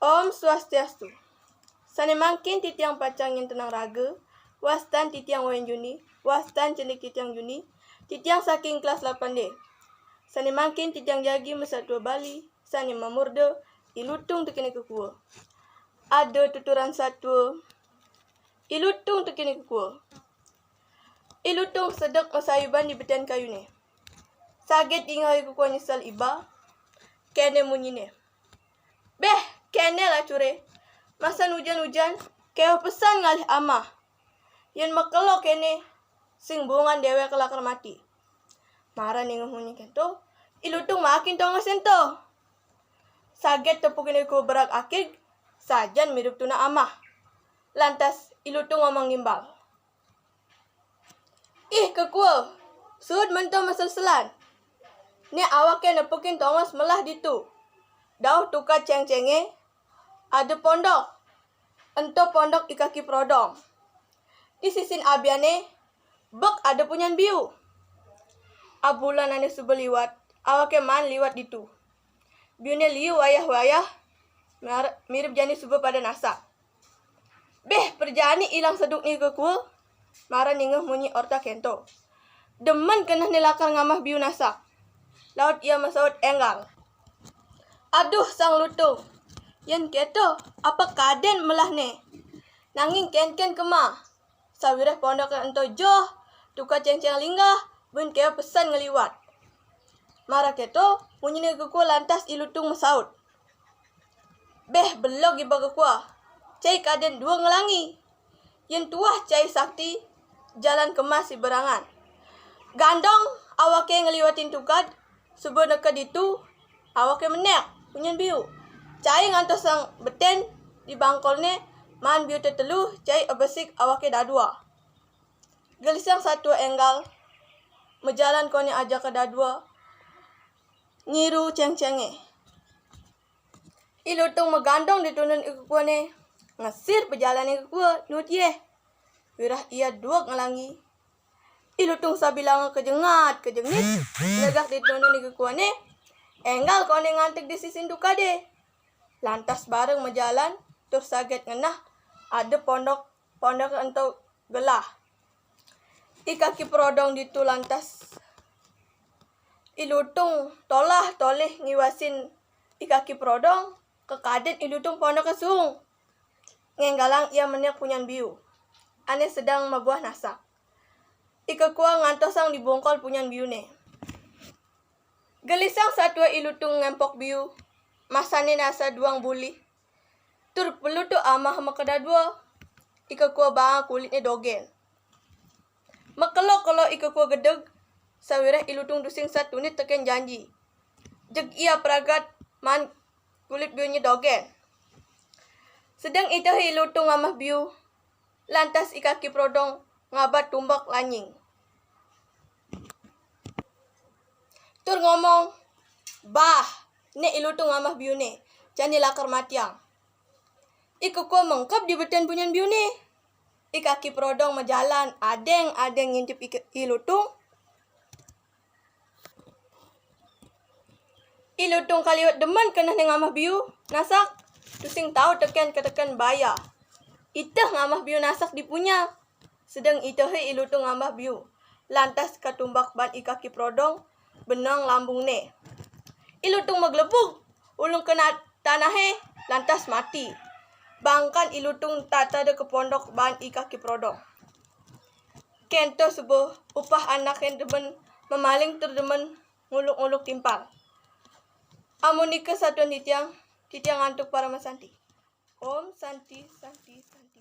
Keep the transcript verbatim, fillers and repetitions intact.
Om Swastiastu. Sané mangkin titiang pacang nyentenang raga, wastan titiang Wayan Juni, wastan cendik titiang Juni, titiang saking kelas delapan D. Sané mangkin titiang jagi masatua Bali, sané mamurda I Lutung tekén I Kekua. Ada tuturan satua, I Lutung tekén I Kekua. I Lutung sedek masayuban di betén kayuné. Saget dingeh I Kekua nyesel iba, kéné munyiné. Béh, kéné lacuré. Masan ujan-ujan, kéweh pesan ngalih amah. Yén makelo kéné, sing buungan déwék lakar mati. Mara ningeh munyi kénto, I Lutung maakin tongos ento. Saget tepukin I Kekua berag akig, sajan mirib tuna amah. Lantas I Lutung ngomong ngimbal. Ih, Kekua, suud mento maselselan. Né awaké nepukin tongos melah ditu. Dauh tukad céngcéngé, ada pondok. Ento pondok I Kaki Prodong. Di sisin abiané, bek ada punyan biu. Abulan ané suba liwat, awaké maan liwat ditu. Biuné liu wayah-wayah, mar-, mirib jani suba pada nasak. Béh, perjani ilang seduk ni I Kekua, mara ningeh munyi orta kénto. Demen kenehné lakar ngamah biu nasak. Laut ia masaut énggal. Aduh, Sang Lutung. Yén kéto, apa kadén melahné? Nanging kénkén kema. Sawiréh pondoké ento joh, tukad céngcéng linggah, buin kéweh pesan ngliwat. Mara kéto, munyiné I Kekua lantas I Lutung masaut. Béh, belog iba Kekua. Cai kadén dua nglangi. Yén tuah cai sakti, jalan kema siberangan. Gandong awaké ngliwatin tukad, suba neked ditu, awaké menék, punyan biu. Cai ngantosang betén di bangkolné, maan biu tetelu, cai abesik awaké dadua. Gelisang satua énggal, majalan koné ajaka dadua, nyiru céngcéngé. I Lutung magandong di tundun I Kekuané, ngesir pajalané I Kekua, nuut yéh. Wirah ia dueg nglangi. I Lutung sabilanga kajengat, kajengit, negak di tundun I Kekuané, énggal koné nganteg di sisin tukadé. Lantas bareng majalan, tur saget ngenah, ada pondok, pondok ento gelah. I Kaki Prodong ditu lantas. I Lutung tolah-tolih ngiwasin I Kaki Prodong, kakadén I Lutung pondoké suung. Ngénggalang ia menék punyan biu. Ané sedeng mabuah nasak. I Kekua ngantosang di bungkol punyan biuné. Gelisang satua I Lutung ngempok biu, masané nasa duang bulih. Tur pelutuk amah makadadua, I Kekua baanga kulitné dogén. Makelo-kelo I Kekua gedeg, sawiréh I Lutung tusing satunit tekén janji. Jeg ia pragat maan kulit biuné dogén. Sedeng itehé I Lutung ngamah biu, lantas I Kaki Prodong ngabat tumbak lanying. Tur ngomong, "Bah, né I Lutung ngamah biuné, jani lakar matiang." I Kekua mengkeb di betén punyan biuné. I Kaki Prodong majalan, adéng-adéng ngintip I Ke-, I Lutung. I Lutung kaliwat demen kenehné ngamah biu nasak, tusing tau tekén-keteken baya. Iteh ngamah biu nasak di punya. Sedeng itehé I Lutung ngamah biu. Lantas katumbak baan I Kaki Prodong, beneng lambungné. I Lutung maglebug, ulung kena tanahé, lantas mati. Bangkan I Lutung tatada ka pondok baan I Kaki Prodong. Kénto suba upah anaké demen mamaling tur demen nguluk-nguluk timpal. Amunika satuan titiang, titiang antuk paramasanti. Om Santi, Santi, Santi.